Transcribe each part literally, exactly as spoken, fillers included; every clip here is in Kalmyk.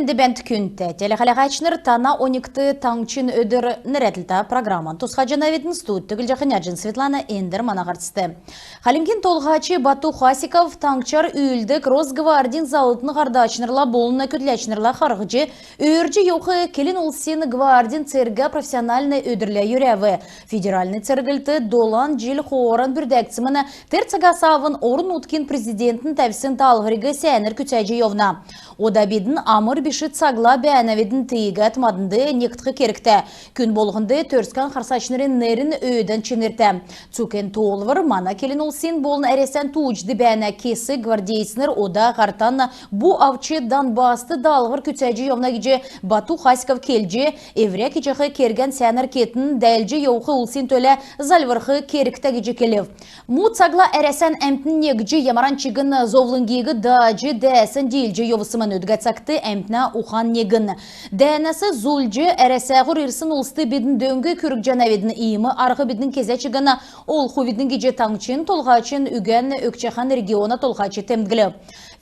Бәәнт, күндтә телехәләгәчнр! Тана оньгт «Таңһчин өдр» нерәдлтә программан тусхаҗанавидн. Студьд Түглҗәхнә Җин Светлана. Эндр мана һарцд. Хальмгин Толһач Бату Хасиков Таңһчар үүлддг Росгвардин заллтын һардачнрла болн көдләчнрлә харһҗ, өөрдҗ йовх Келн улсин гвардин цергә профессиональн өдрлә йөрәв. Федеральн церглт долан җил хооран бүрдәгдсмн. Тер цагас авн орн-нутгин Президентин тәвсн даалһвриг сәәнәр күцәҗ йовна. Ода бидн амр биш цагла бәәнәвидн. Тиигәд маднд негдх кергтә. Күн болһнд Төрскән харсачнрин нерн өөдән чинртә. Цуг эн тоолвр мана келн улсин болн Әрәсән тууҗд бәәнә. Кесг гвардейцнр ода һартан бу авч Донбасст даалһвр күцәҗ йовна гиҗ Бату Хасиков келҗ, эврә кеҗәх кергән сәәнәр кетн. Дәәлдҗ йовх улсин төлә зальврх кергтә гиҗ келв. Му цагла Әрәсән әмтн негдҗ, ямаран чигн зовлңгиг даҗ, дәәсән диилҗ йовсмн. Өдгә цагт әмтнә ухан негн. Дәәнәс зулҗ Әрәсәһүр ирсн улст бидн дөң күргҗәнәвидн. Иим арһ бидн кезә чигн олхвидн гиҗ Таңһчин Толһачин үгән өгчәхән региона толһач темдглв.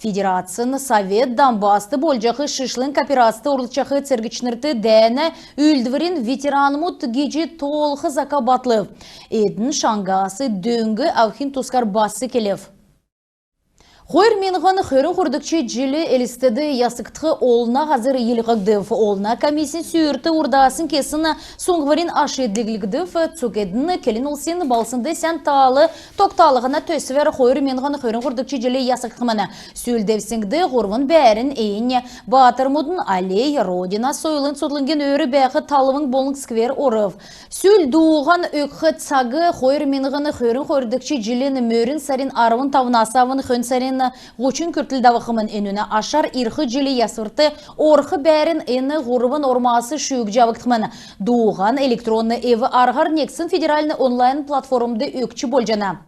Федерацин Совет Донбасст болҗах шишлң операцд орлцҗах цергчнрт дәәнә үүлдврин ветеранмуд гиҗ тоолх зака батлв. Эдн шаңһас дөң авхин тускар бас келв. Хойр миңһн хөрн хойрдгч җил Элстд ясгдх олна һазр йилһгдв. Олна комиссин сүүрт урдаснь кесн суңһврин аш диглгдв. Цуг эдн келн улсин балһснд сән таал тогталһна төсвәр хойр миңһн хөрн хойрдгч җил ясгдхмн. Сүл девсңгд һурвн бәәрн, эннь Баатрмудын аллей, Родина сойлын цутхлңгин өөр бәәх талвң болн сквер орв. Сүл дууһан өгх цаг хойр миңһн хөрн хойрдгч җилин мөрн сарин арвн тавнас авн хөн сарин һучн күртл давхмн. Энүнә ашар ирх җил ясврт орх бәәрн эн һурвн ормас шүүҗ авгдхмн. Дууһан электронн эв-арһар негдсн федеральн онлайн платформд өгч болҗана.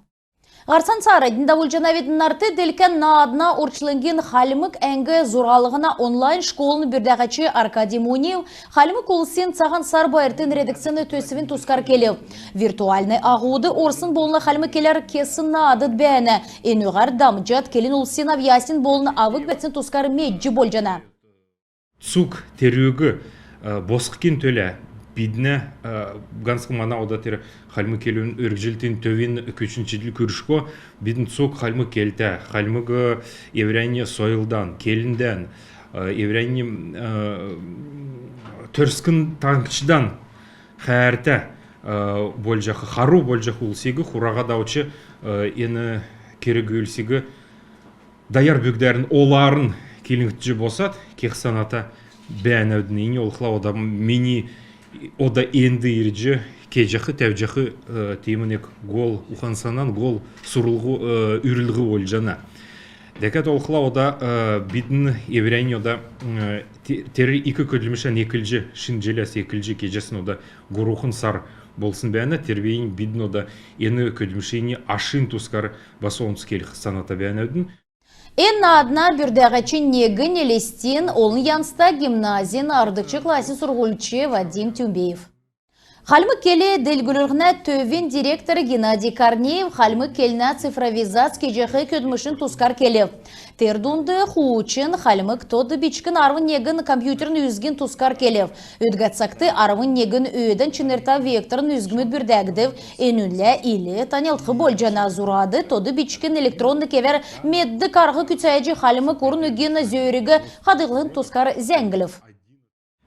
Һарцан цааранднь давулҗанавидн. Нарт делкән наадна орчлңгин хальмг әңг зуралһна онлайн школын бүрдәгч Аркадий Мунев хальмг улсин Цаһан Сар байрт нерәдгдсн төсвин тускар келв. Виртуальн аһуд орсн болн хальмг келәр кесн наадд бәәнә. Энүгәр дамҗад келн улсин авъясин болн авг-бәрцин тускар медҗ болҗана. Цуг терүг, э, босххин төлә бидн, э, һанцхн мана ода тер хальмг келн өргҗлтин төвин күчн чидл күршго, бидн цуг хальмг келтә, хальмг, э, эврәннь сойлдан, келндән, э, эврәннь, э, төрскн таңһчдан хәәртә, э, болҗах, хару болҗах улсиг хураһад авч, э, эн керг-үүлсиг даяр бүгдәрн оларн килңтҗ босад кех саната бәәнәвидн. Эннь болхла ода мини ода энд ирҗ кеҗәх, тәвҗәх, э, тиим нег гол ухан-санан, гол сурлһу, э, үүрлһ болҗана. Дәкәд болхла ода, э, бидн эврәннь ода, э, те-, тер ик көдлмшән эклҗ, шин җиләс эклҗ кеҗәсн ода һурвн сар болсн бәәнә. Тер бийнь бидн ода эн көдлмшин ашин тускар бас онц келх саната бәәнәвидн. Эн наадна бүрдәгч негнь Элстин олн янзта гимназин арвдгч классин сурһульч Вадим Тюмбеев. Хальмг кел делгрүллһнә төвин директор Геннадий Корнеев хальмг келнә цифровизац кеҗәх көдлмшин тускар келв. Тер дунд хуучн хальмг тод бичгин арвн негн компьютерн үзгин тускар келв. Өдгә цагт арвн негн өөдән чинртә векторн үзгмүд бүрдәгдв. Энүнлә ил таньлдх болҗана. Зурад тод бичгин электронн кевәр меддг арһ күцәҗ, хальмг урн үгин зөөриг хадһллһна тускар зәңглв.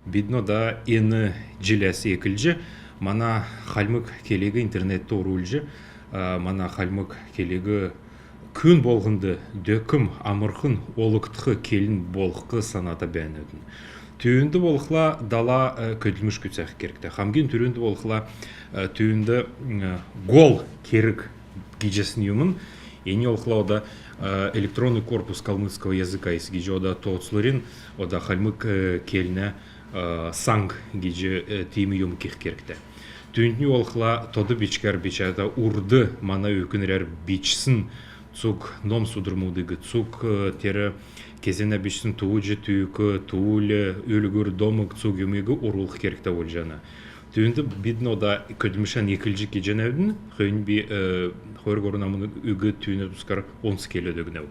Бидн ода эн җиләс эклҗ мана хальмг келиг интернетд орулҗ, а, мана хальмг келиг күн болһнд дөкм, амрхн, олгдх келн болх саната бәәнәвидн. Түүнд болхла дала, э, көдлмш күцәх кергтә. Хамгин түрүнд болхла, э, түүнд, э, гол керг гиҗәсн юмн. Эннь болхла ода, э, электронный корпус калмыцкого языка эс гиҗ ода тооцлурин, ода хальмг, э, келнә, э, саң гиҗ, э, тиим юм кех кергтә. Түүнднь болхла тод бичгәр бичәтә, урд мана өвкнрәр бичсн цуг ном-судрмудыг, цуг, э, тер кезәнә бичсн тууҗ, түүк, тууль, үлгүр, домг, цуг юмыг орулх кергтә болҗана. Түүнд бидн ода көдлмшән эклҗ кеҗәнәвидн. Хөөннь би, э, хойр-һурвн амн үг түүнә тускар онц келәд өгнәв.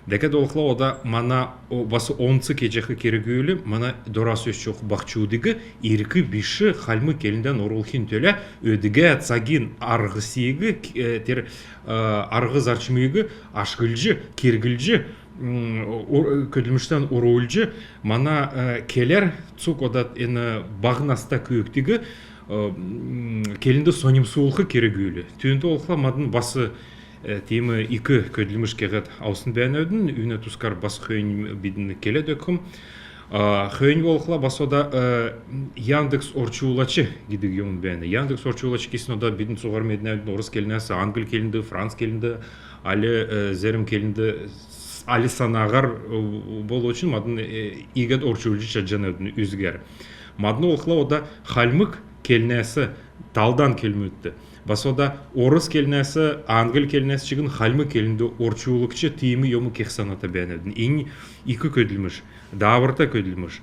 Дәкәд болхла ода мана бас онц кеҗәх керг-үүлг, мана дорас өсч йовх баһчудыг ирк биш хальмг келндән орулхин төлә өдгә цагин арһсиг, тер арһ-зарчмиг ашглҗ, керглҗ, көдлмштән орулҗ, мана келәр цуг ода эн баһ наста күүкдиг келнд соньмсулх керг-үүлг. Түүнд болхла мадн бас тиим ик көдлмш кеһәд авсн бәәнәвидн, үүнә тускар бас хөөннь бидн келәд өгхм. Хөөннь болхла бас ода Яндекс орчулач гидг юмн бәәнә. Яндекс орчулач гисн ода бидн цуһар меднәвидн орс келнәс англ келнд, франц келнд, али зәрм келнд, али санаһар болвчн мадн иигәд орчулҗ чадҗанавидн үзгәр. Мадн болхла ода хальмг келнәс талдан келмүдт, бас ода орс келнәс, англ келнәс чигн хальмг келнд орчулгч тиим юм кех саната бәәнәвидн. Эн ик көдлмш, дааврта көдлмш.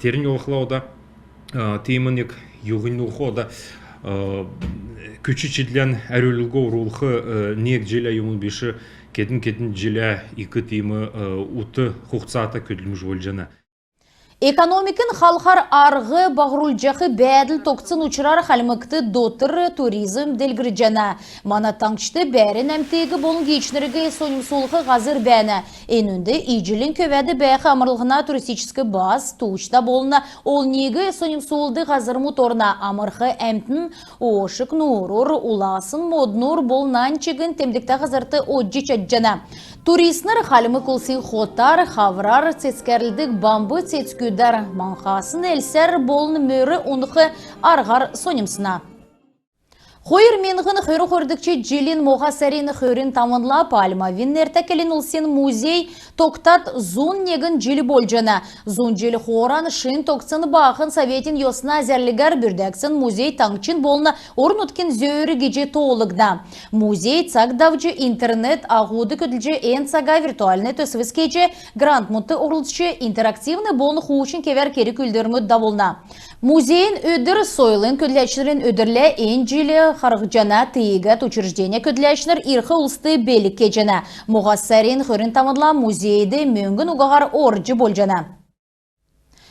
Тернь болхла ода тиим нег юһнь болх ода күч-чидлән әрвллго орулх нег җилә юмн биш, кедн-кедн җилә ик тиим ут хуһцата көдлмш болҗана. Экономикин халхар арһ баһрулҗах бәәдл тогтсн учрар Хальмгт дотр туризм делгрҗәнә. Мана таңһчд бәәрн әмтиг болн гиичнриг соньмсулх һазр бәәнә. Энүнд Иҗлин көвәд бәәх амрлһна туристическ баз, тууҗта болн олниг соньмсулдг һазрмуд орна. Амрх әмтн оошк нуурур, уласн моднур болн нань чигн темдгтә һазрт одҗ чадҗана. Туристнр хальмг улсин хотар, хаврар, цецгәрлдг бамб цецгүдәр, маңһасн элсәр болн мөр унх арһар соньмсна. Хойр миңһн хөрн хойрдгч җилин моһа сарин хөрн тавнла Пальмовин нертә келн улсин музей тогтад зун негн җил болҗана. Зун җил хооран шин тогтсн баахн советин йосна зәрлгәр бүрдәгдсн музей таңһчин болн орн-нутгин зөөр гиҗ тоолгдна. Музей цаг давҗ интернет аһуд көдлҗ, эн цага виртуальн төсвс кеҗ, грантмудт орлцҗ, интерактивн болн хуучн кевәр керг-үүлдврмүд давулна. Музейин өдр сойлын көдләчнрин өдрлә эн җил харһҗана. Тиигәд учрежденин көдләчнр ирх улст белг кеҗәнә. Моһа сарин хөрн тавнла музейд мөңгн угаһар орҗ болҗана.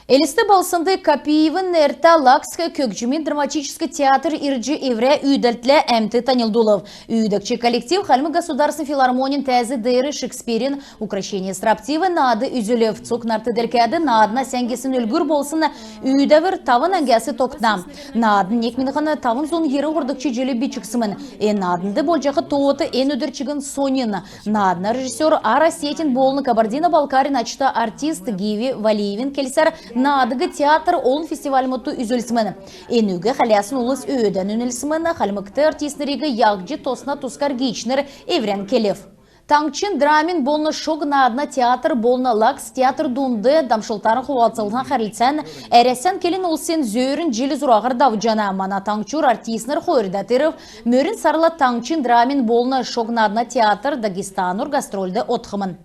Элст балһснд Капиевин нертә Лакск көгҗмин драматическ театр ирҗ, эврә үүдәлтлә әмт таньлдулв. Үүдәгч коллектив Хальмг государственн филармонин тәәз деер Шекспирин «Укрощение строптивой» наад үзүлв. Цуг нарт делкәд наадна сән гисн үлгүр болсн үүдәвр тавн әңгәс тогтна. Наадн нег миңһн тавн зун йирн хойрдгч җил бичгдсмн. Эн нааднд болҗах тоот эн өдр чигн соньн. Наадна режиссер Ар Осетин болн Кабардино-Балкарин ачта артист Гиви Валиевин келсәр, наадыг театр олн фестивальмудт үзүлсмн. Энүг хәләсн улс өөдән үнлсмн. Хальмгт артистнриг яһҗ тосна тускар гиичнр эврән келв. Таңһчин драмин болн шог наадна театр болн Лакс театр дунд дамшлтарн хувалцлһна хәрлцән Әрәсән келн улсин зөөрин җил зураһар давҗана. Мана таңһчур артистнр хойрдад ирв. Мөрн сарла таңһчин драмин болн шог наадна театр Дагестанур гастрольд одхмн.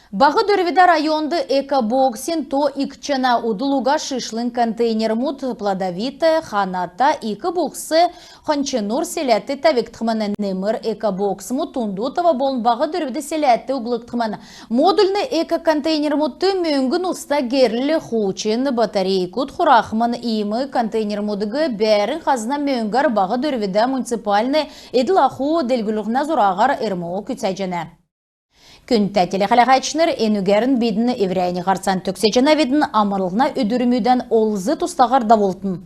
Баһ Дөрвдә районд экобоксин то икдҗәнә. Удл уга шишлң контейнермүд Плодовитая, Ханата, Ик Бухс, Хончнур селәдт тәвгдхмн. Немр экобоксмуд Тундутово болн Баһ Дөрвд селәдт углгдхмн. Модульн экоконтейнермүдт мөңгн уста герл, хуучн батарейкуд хурахмн. Иим контейнермүдиг бәәрн хазна мөңгәр Баһ Дөрвдә муниципальн эдл-аху делгрүллһнә зураһар РМО күцәҗәнә. Күндтә телехәләһәчнр, энүгәрн бидн эврәннь һарцан төгсәҗәнәвидн. Амрлһна өдрмүдән олз-тустаһар давултн.